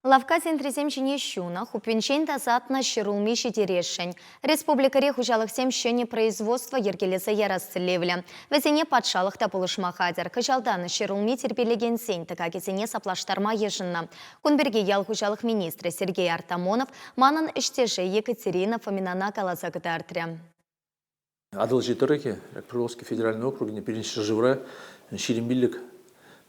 Лавкка сентрисем ҫине ҫунӑ, хуппинчен тасатнӑ ҫӗрулми ҫитересшӗн. Республикӑри хуҫалӑхсем ҫӗнӗ производство йӗркелесе ярас тӗллевлӗ. Вӗсене патшалӑх та пулӑшма хатӗр. Кӑҫалтан ҫӗрулми тирпейлекенсен тӑкакӗсене саплаштарма йышӑннӑ. Кун пирки ял хуҫалӑх министрӗ Сергей Артамонов манӑн ӗҫтеше Екатерина Фоминана каласа кӑтартрӗ. Атӑлҫи тӑрӑхӗ, Приволжский федеральный округӗн пирӗн ҫӗршывра 25%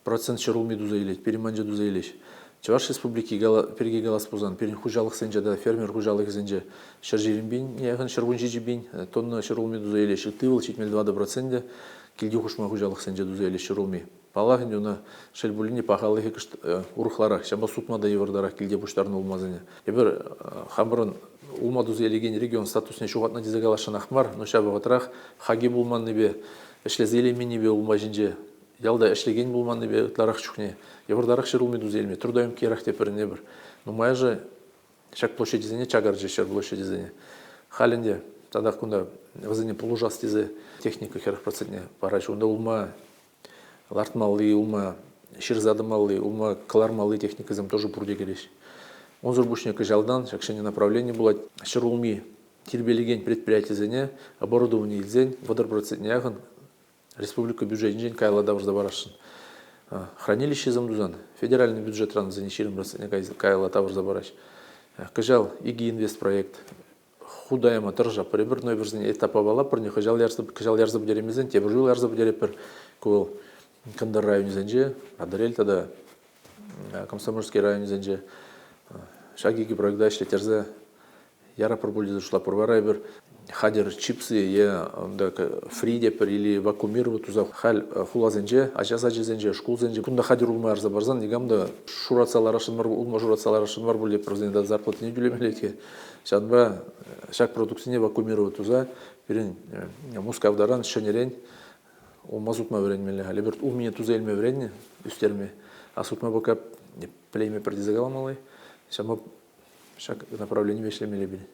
ҫӗрулми туса илет, пирӗн манча туса илеҫ. Чӑваш Республики пирки калас пулсан, пирӗн хуҫалӑхсенче тата фермер хуҫалӑхӗсенче 120 пин яхӑн, 117 пин тонна ҫӗрулми туса илеҫ. Ытти вӑл 74 процентӗ килти хушма хуҫалӑхсенче туса илеҫ ҫӗрулми. Паллах ӗнтӗ, ӑна шел пулин те пахалӑхӗ кӑшт урӑхларах, ҫавӑнпа сутма та йывӑртарах килте пуҫтарнӑ улмасене. Эпир хамӑрӑн улма туса илекен регион статусне ҫухатнӑ тесе каласшӑнах мар, но ҫав вӑхӑтрах хаки пулманнипе, ӗҫлесе илейменнипе улма ҫинче ялта ӗҫлекен пулманнипе ытларах чухне йывӑртарах ҫӗрулми туса илме трудоемкийрах тепӗр пӗр. Нумайӑшӗ ҫак площадьсене чакарчӗҫ, ҫӗр площадьсене. Халь ӗнтӗ татах кунта вӗсене пулӑшас тесе техника 40 процентне параҫҫӗ. Унта улма лартмалли, улма ҫырса тӑмалли, улма кӑлармалли техникӑсем тоже пурте кӗреҫ. Унсӑр пуҫне кӑҫалтан ҫак ҫӗнӗ направлени пулать. Ҫӗрулми тирпейлекен предприятисене оборудовани илсен 30 процентне яхӑн республика бюджетӗнчен каялла тавӑрса парасшӑн. Хранилищесем тусан федеральный бюджетран вӗсене 20 процентне каялла тавӑрса параҫ. Кӑҫал икӗ инвестпроект хута яма тӑрӑшатпӑр эпир, но эпир этапа паллатпӑр, кӑҫал ярса, кӑҫал ярса пӗтереймесен тепӗр ҫул ярса пӗтеретпӗр. Ку вӑл Кӑнтӑр районӗсенче, Патӑрьел тата Комсомольски районӗсенче ҫак икӗ проекта ӗҫлеттерсе яраппӑр пуль тесе шутлатпӑр. Вара эпир хатӗр чипсы е фри тепӗр или вакуумировать туса халь хуласенче, ача сачӗсенче, шкулсенче кунта хатӗр улма ярса парсан никам та шуратса ларасшӑн мар, улма шуратса ларасшӑн мар пуль тепӗр вӗсен зарплатине тӳлемелле-ҫке. Ҫавӑнпа ҫак продуктсене вакуумировать туса пирӗн Мускавдаран ҫӗнӗрен улма сутма вӗренмелле. Халь эпир улмине туса илме вӗреннӗ, ӳстерме. А сутма пока пӗлеймепӗр тесе каламалли. Ҫавӑнпа ҫак направленипе ӗҫлемелле пирӗн.